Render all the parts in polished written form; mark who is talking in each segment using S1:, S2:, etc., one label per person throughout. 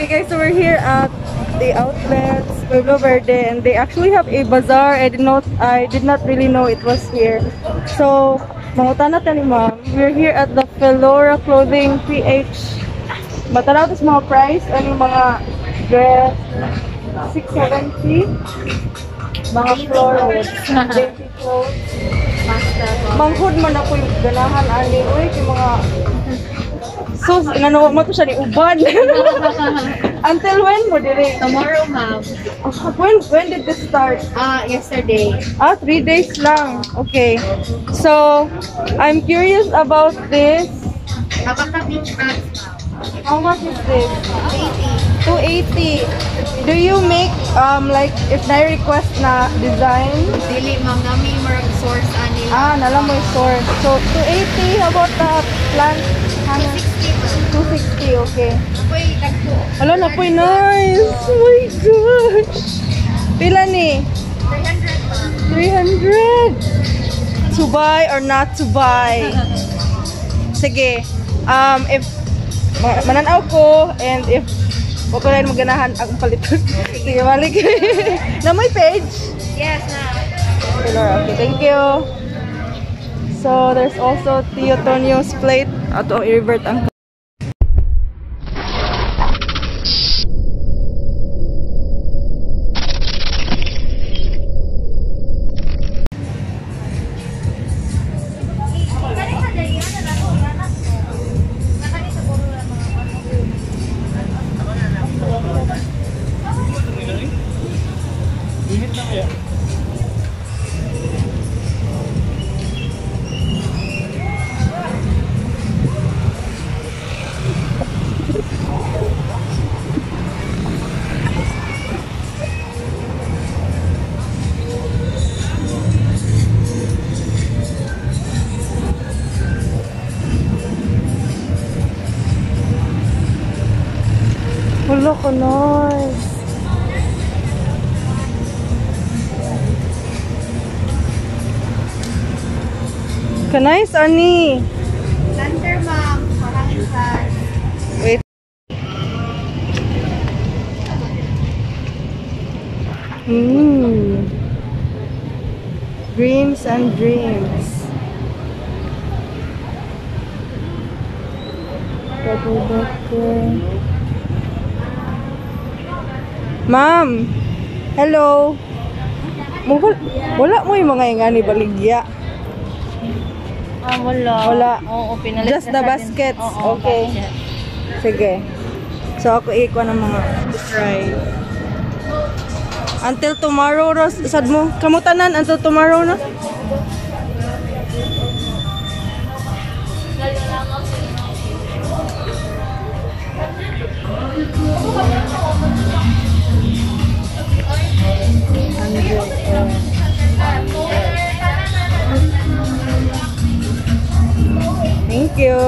S1: Okay guys, so we're here at the outlets Pueblo Verde, and they actually have a bazaar. I did not really know it was here. So, mangutana ta ni ma'am. We're here at the Felora Clothing PH. Matanaw tas mga price, ano yung mga dress, 670, mga florals, dainty clothes. Manghud man ako yung ganahan ani, uy, kay mga. So, ngano mo to siya ni uban. Until when mo dire?
S2: Tomorrow, ma'am.
S1: When did this start?
S2: Ah, yesterday.
S1: Ah, 3 days lang. Okay. So, I'm curious about this.
S2: Abaka beach bags, ma'am.
S1: How much is this?
S2: 80.
S1: 280. Do you make like if na request na design?
S2: Dili, ma'am. Nami murag source ani.
S1: Ah, naa lang mo'y source. So, 280. How about the plant? Hana?
S2: 260, ma'am.
S1: 260, okay.
S2: Ako'y dagko.
S1: Hala na po, nice. Oh my gosh. Pila ni?
S2: 300, ma'am.
S1: 300. To buy or not to buy? Sige. If mananaw ko and if wa ko rin maganahan akong paliton. Sige, balik. Na may page?
S2: Yes, na.
S1: Okay, Laura. Okay, thank you. So, there's also Tio Tonio's plate. Ato, i-revert ang.
S3: Init na kaya?
S1: Wala ka, nice. Ka-nice, ani.
S2: Planter, ma'am. Parang size.
S1: Wait. Dreams and dreams. Double decker. Ma'am, hello. Wala mo yung mga ingani baligya.
S2: Ah, wala.
S1: Wala.
S2: Oo, pinalit
S1: Just
S2: na
S1: the
S2: sa atin.
S1: baskets.
S2: Oo,
S1: Okay.
S2: basket.
S1: Sige. So ako ikuha ng mga try. Until tomorrow, Ros. Sad mo. Kamutanan until tomorrow na. Thank you.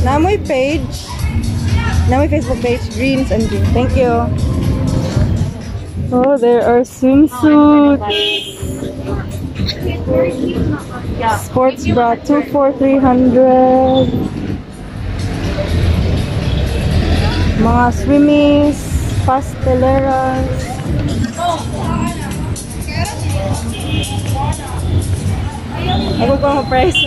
S1: Namoy page. Namoy Facebook page, Dreams and Dreams. Thank you. Oh, there are swimsuits. Sports bra, 2 for 300. Mga swimmies, pasteleras. Ako ko ang price.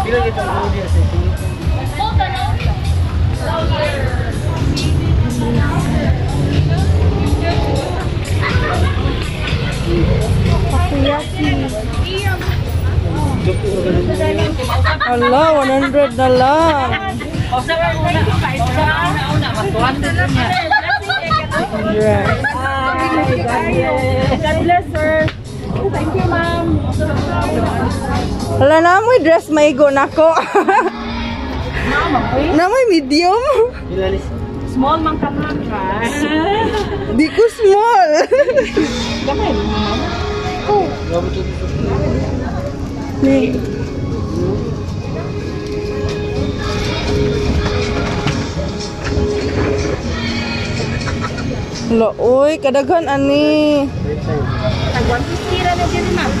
S3: Pila kita ang audience eh.
S1: Takoyaki. Ala, 100 na lang. 100.
S2: God bless, sir. Thank you, ma'am.
S1: Wala na mo dress maigo nako. Na mo medium.
S2: Small man ka, ma'am.
S1: Di ko small.
S2: Gamay, ma'am.
S1: Ni. Lo, uy, kadaghan ani.
S2: Tag 150 ra na diri, ma'am.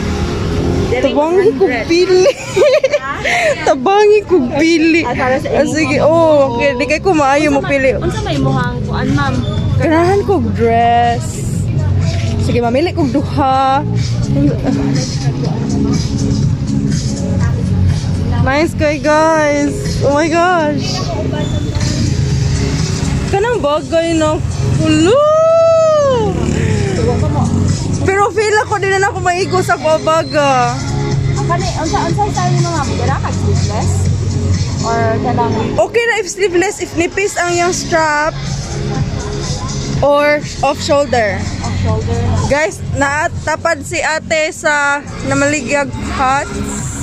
S1: Tabangi ko pili. Tabangi ko pili. Ah, sige, oh, okay. Di kay ko maayo mo pili.
S2: Unsa may muhang kuan, ma'am?
S1: Ganahan ko dress. Sige, mamili kog duha. Nice kay guys. Oh my gosh. Kanang bagay na kulo. Pero feel ako di na ako maigo sa babaga.
S2: Ang kani unsa unsay style nimo, ma'am? Dira kag sleeveless or kanang
S1: Okay na if sleeveless, if nipis ang iyang strap or off shoulder.
S2: Off shoulder na?
S1: Guys, naatapad si ate sa namaligyag hats.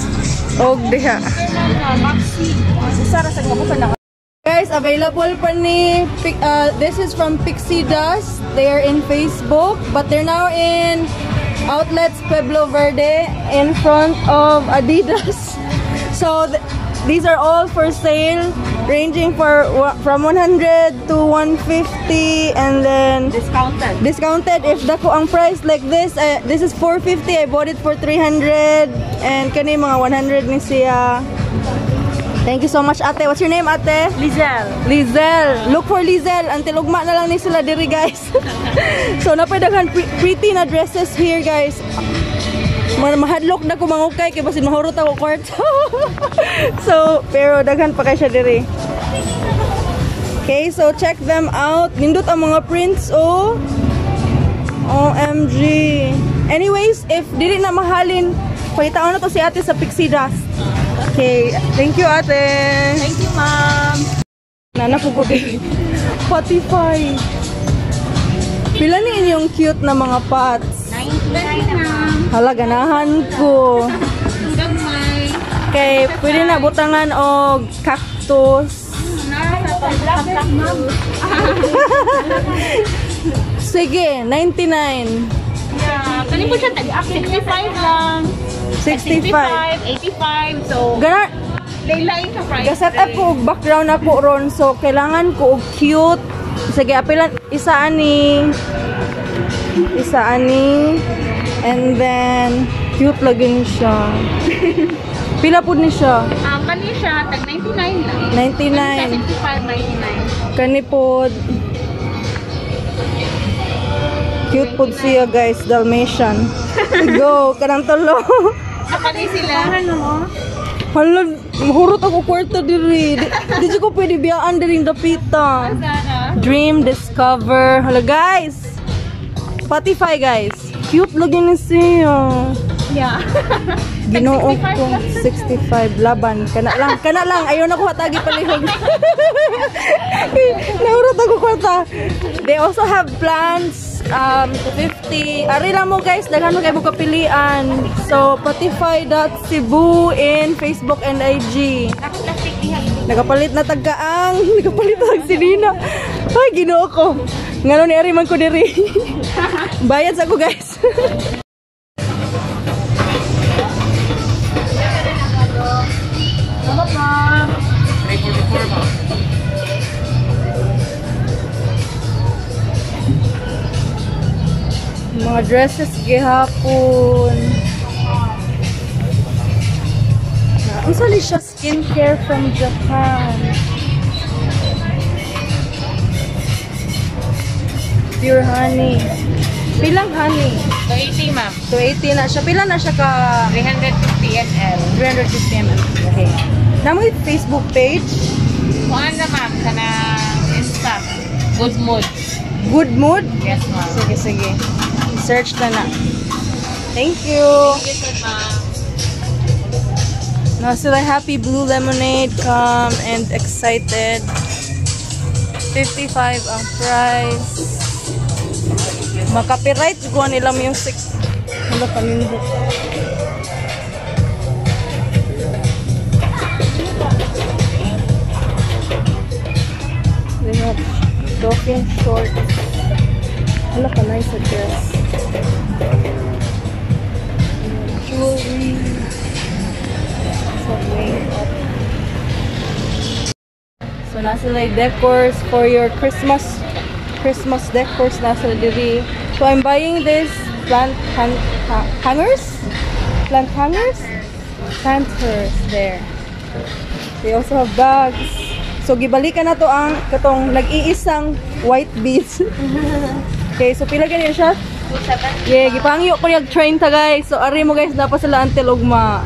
S1: Og diha.
S2: Maxi. Usa ra sa kabukan na.
S1: Guys, available pa ni this is from Pixie Dust. They are in Facebook, but they're now in Outlets Pueblo Verde in front of Adidas. So these are all for sale, ranging for from 100 to 150, and then
S2: Discounted.
S1: Discounted if dako ang price like this. This is 450. I bought it for 300, and kani mga 100 ni siya. Thank you so much, ate. What's your name, ate?
S2: Lizelle.
S1: Lizelle. Look for Lizelle. Until ugma na lang ni sila diri, guys. So, napay daghan pretty na dresses here, guys. Mahadlok na ko mangukay kay basin mahurot ako kwarta. So, pero daghan pa kay siya diri. Okay, so check them out. Nindot ang mga prints, oh. OMG. Anyways, if dili na mahalin, pakitaon na to si ate sa Pixie Dust. Okay, thank you, ate.
S2: Thank you, ma'am.
S1: Nana po ko Spotify. Pila ni inyong cute na mga pots?
S2: 99 na, ma'am.
S1: Hala, ganahan ko.
S2: Gagmay.
S1: Kay pwede na butangan og cactus.
S2: Ma'am.
S1: Sige, 99.
S2: Yeah, kani po siya tag 65 lang.
S1: 65.
S2: 85. So,
S1: Gana,
S2: lain sa price.
S1: Ga-set up ko og background na ko ron, so kailangan ko og cute. Sige, apilan isa ani. Isa ani. And then cute lagi ni siya. Pila pud ni siya?
S2: Kani siya tag 99 lang. Kani
S1: 99.
S2: siya 65, 99.
S1: Kani pod. Cute pod siya, guys, Dalmatian. Go, kanang tulo.
S2: Kani sila. Ano mo?
S1: Hala, mahurot ako kwarta diri. Di ko pwede biyaan diri dapita.
S2: Sana.
S1: Dream, discover. Hala, guys. Spotify, guys. Cute lagi ni siya.
S2: Yeah.
S1: Ginoo
S2: 65
S1: ko.
S2: lang.
S1: 65 laban. Kana lang, kana lang. Ayaw na ko hatagi palihog. Nahurot ako kwarta. They also have plans 50. Ari lang mo, guys, daghan mo kay mo kapilian. So Spotify.cebu in Facebook and IG.
S2: Naka-plastic diha.
S1: Nagapalit na tagkaang, nagapalit na tag sinina. Ay, Ginoo ko. Ngano ni ari man ko diri. Bayad sa ko, guys.
S2: Salamat, ma'am.
S3: 344, ma'am.
S1: Mga dresses gihapon. Na, unsa ni siya, skincare from Japan. Pure honey. Pilang honey?
S2: 280, ma'am.
S1: 280 na siya. Pila na siya ka?
S2: 350 ml.
S1: 350 ml. Okay. Namoy Facebook page?
S2: Kuan na, ma'am, kana Insta. Good mood.
S1: Good mood?
S2: Yes, ma'am.
S1: Sige, sige. Search na na. Thank you.
S2: Thank you, ma'am.
S1: Now sila happy blue lemonade, calm and excited. 55 ang price. Makapiright ko nila music. Wala kanindot. They have dolphin shorts. Wala ka nice a dress. Jewelry. So makeup. So nasa like decors for your Christmas Christmas decors na sila diri. So I'm buying this plant hangers? Plant hangers? Planters there. They also have bags. So gibalikan na to ang katong nag-iisang white beads. Okay, so pila gani siya?
S2: 270.
S1: Yeah, gipangyo ko yung 30, guys. So ari mo, guys, dapat sila until ugma.